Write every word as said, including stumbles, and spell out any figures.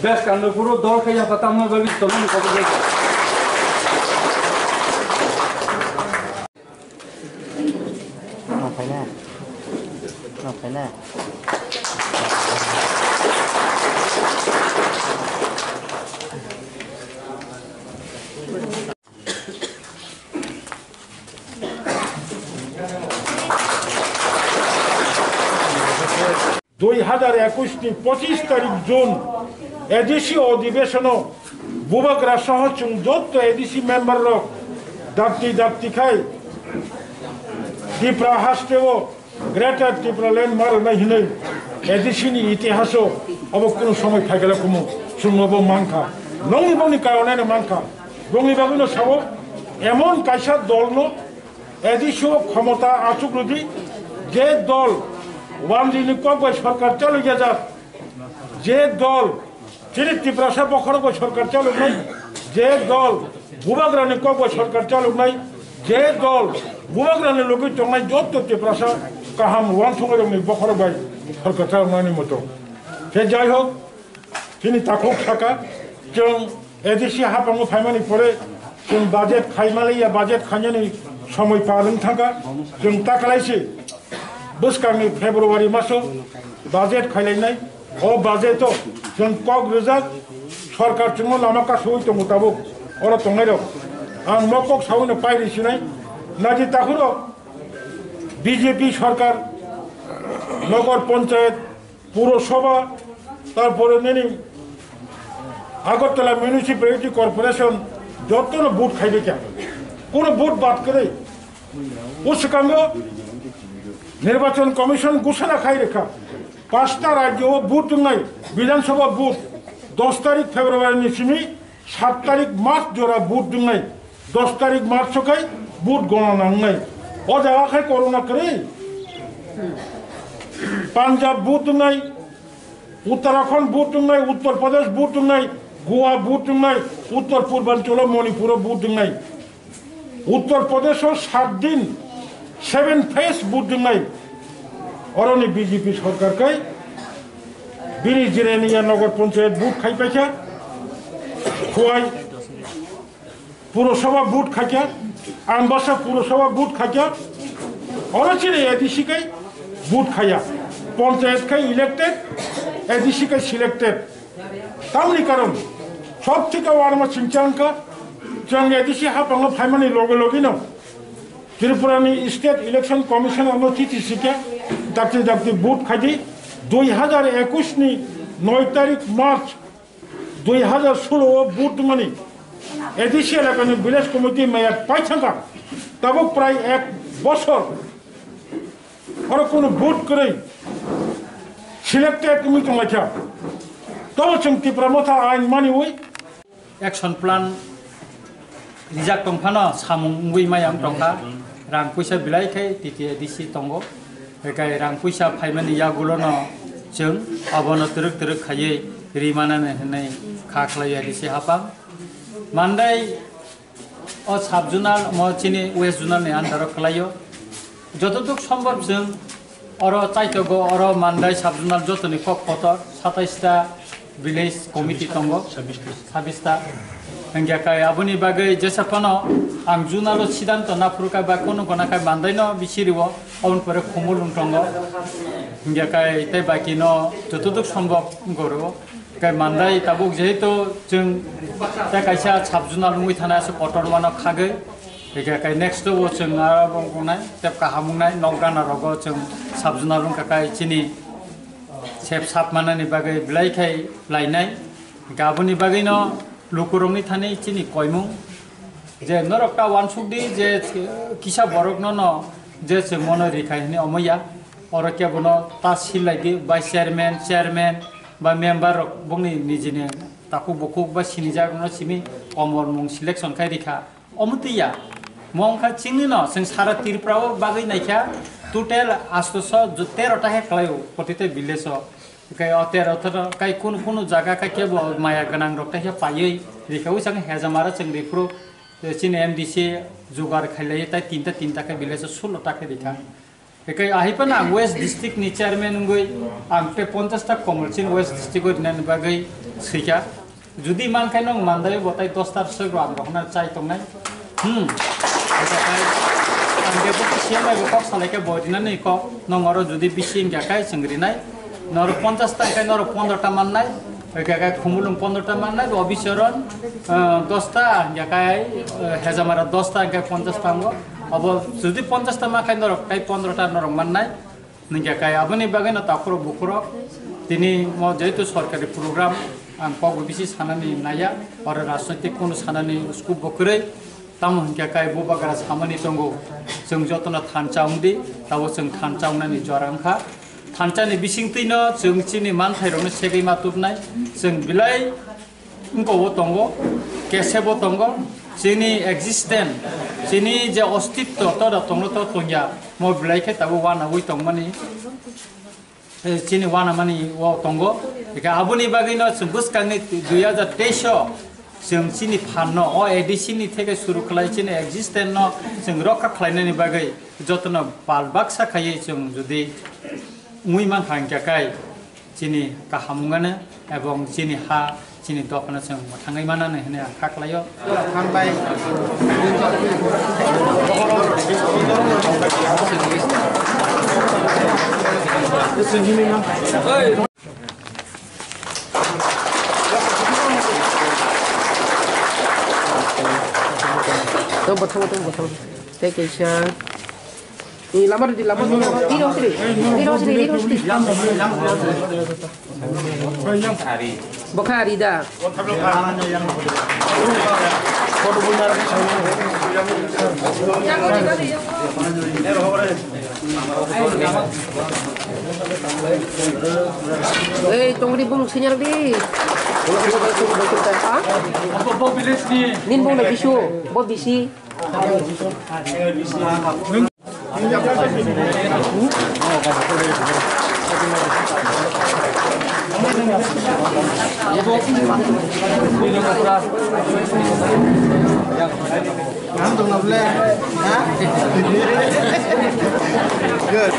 Bes kando puro dol khe yapha tamo bagwi tongmani kobo bai. Nokhaina. Nokhaina. Dui hazar ekush ni pochis tarik June A D C odibeshono bubagra soho chwng jotto A D C member rok dakti dakti khai Tipra hasteo Greater Tipraland ma rwnai hinwi A D C ni itihaso obo kunu somoi phaikhala kumu chwng obo mankha. Nongni boni karoneno mankha. Bongni bagwino sao emon kaisa dolno A D C o khomota achuk rwdi, je dol wanjini kok bai sorkar chalwi jajak, je dol chini Tiprasa bokhorok bai sorkar chaloknai, je dol bubagrani kok bai sorkar chaloknai, je dol bubagrani logwi tongnai jotto Tiprasa kaham uansuknairokni bokhorok bai sorkar chaloknani moto. Se jai hok, chini takhuk saka, chwng A D C haphango phaimani pore chwng budget khaimalaiya, budget khainani somoi par wng thangkha. Chwng takhalaisi bwskangni February maso budget khailainai. O budget o chwng kok rijak, sorkar chwngno lama kasowi tongo tabuk oro tongnairok. Ang mo kok sawino pairi sinai, naji takhurok B J P sorkar, nogor ponchayat, Purosabha, tarpore nini Agartala Municipality Corporation jottono vote khaibaikha. Kono vote bad kwrwi. O swkango Nirbachon Commission gusana khai rwkha. Pasta rajyo o vote wngnai, Bidhan Sabha vote dos tarik February ni simi sat tarik March jora vote wngnai, dos tarik March o khai vote gona nangnai. O jaga khai corona kwrwi. Punjab vote wngnai, Uttarakhand vote wngnai, Uttar Pradesh vote wngnai, Goa vote wngnai, Uttar Purbanchalo Manipur o vote wngnai. Uttar Pradesh o sat din, seven phase vote wngnai. Oroni B J P sorkar khai bini Jirania Nagar Panchayat vote khai paikha. Khowai Purosabha vote khaikha, Ambasa Purosabha vote khaikha, oro chini A D C khai vote khaiya, Panchayat khai elected, A D C khai selected. Tamni karon, sob theke warma chingchangkha, chwng A D C haphango phaimani loge logino Tripura ni State Election Commission ano chithi sikha, dakti dakti vote khaidi, dui hazar ekush ni noi tarik March dui hazar solo o vote dungmani A D C elakani village committee mayor paithangkha, tabuk prai ek bosor oro kunu vote kwrwi selected wngwi tonglaikha. Tobo chwng Tipra Motha ain maniwi action plan rijak tongphano samung wngwi maya wng tongkha, rang puisa belai khe T T A D C tongo, hwnkhe rang puisa phaimani yagulono chwng abono twrwk twrwk khaiwi rimanani hwnwi kha khlaiwi A D C haphang. Mandai o sub zonal mo chini West Zonal ni under o kwlaio. Jotoduk sombhob chwng oro chaitogo, oro Mandai sub zonal jotoni kok kotor satais ta village committee tongo, sabis ta. Hingya kai aboni bagwi jesa phano ang zonal o sidanto naphuru kai ba kono gona kai Mandai no bisi rio, aboni pore Khumulwng tongo. Hingya kai tei baki no jotoduk sombhob wngkoro. Kai Mandai tabuk jehetu chwng tei kaisa sub zonal wngwi thanai aswk kotor mano khagwi. Hingke kai next o bo chwng aro bo wngnai, tei kaham wngnai, nok gana rogo chwng sub zonal wngkha kai chini sep sap manani bagwi belai khai lainai. Hingke aboni bagwino lukurokni thani chini koimung je norok ta uansuk di je kisa borok no no je chwng mono ri khai hwnwi omo ya. Oro kebono ta sil lai di, vice chairman, chairman ba member rok bongni nijini takhuk bukhuk ba sinijak no simi komor mung selection khai rikha. Omo twi ya. Mo wngkha chini no, chwng sara Tripura o bagwi naikha total asto so tero ta he kwlai o, protita village o. Kai o tero ta kai kunu kunu jaga kai kebo maya gwnang rok ta he paiwi rikha. Wi chang hejamara chwng riphuru chini M D C jugar khailai tai tinta tinta khe village o sulo ta khe rikha. Ekai ahiphano ang West District ni chairman wngwi ang tei ponchash ta Komolchin West District o rinani bagwi swikha. Judi mankhai nwng mandai bo tai dos ta swk rok ang rohorna chai tongnai. Hmm. Ekai ang deputy C M bai bo kok salaikhe bo rinani kok nwng oro judi bisi wngya khai chwng rinai. Norok ponchash ta khai norok pondro ta mannai. Ekai Khumulwng pondro ta mannai, Obichoron, eh, dos ta, hingkha kai, eh, Hejamara dos ta, hingkha ponchash ta wngo. Abo jodi ponchash ta ma khai norok, kai pondro ta norok mannai. Hingkha kai aboni bagwi no takhurok bukhurok. Tini mo jehetu sorkari program, ang kok bo bisi sanani naiya, oro rajnoitik kono sanani scope bo kwrwi. Tamo hingkha kai bubagra samani tongo, chwng jotono thansa wngdi, tabo chwng thansa wngnani jora wngkha. Thansani bisingtwino chwng chini manthairokno segwi ma tubnai, chwng belai wngkogwi tongo, kesebo tongo, chini existence, chini je ostitto toda tongno to tongya, mo belai khe tabuk uanagwi tongmani. Eh, chini uanamani o tongo. Eka aboni bagwino chwng bwskangni dui hajar teis o chwng chini phanno o A D C ni theke suru khlai chini existence no chwng rokha khlainani bagwi jotono pal baksa khaiwi chwng jodi wngwi mankha hingkha kai chini kaham wngano ebong chini ha chini dophano chwng mwthangwi manani hwnwi ang kha khlaio. Hambai. Tong bwthang, tong bwthang. Tei kaisa. Ni lama di, lama di. Di rosri. Di rosri, di rosri. Bokha ari da. Ei, tongri bung sinyal di. Ha? Nin bung na bisu, bo bisi. Good.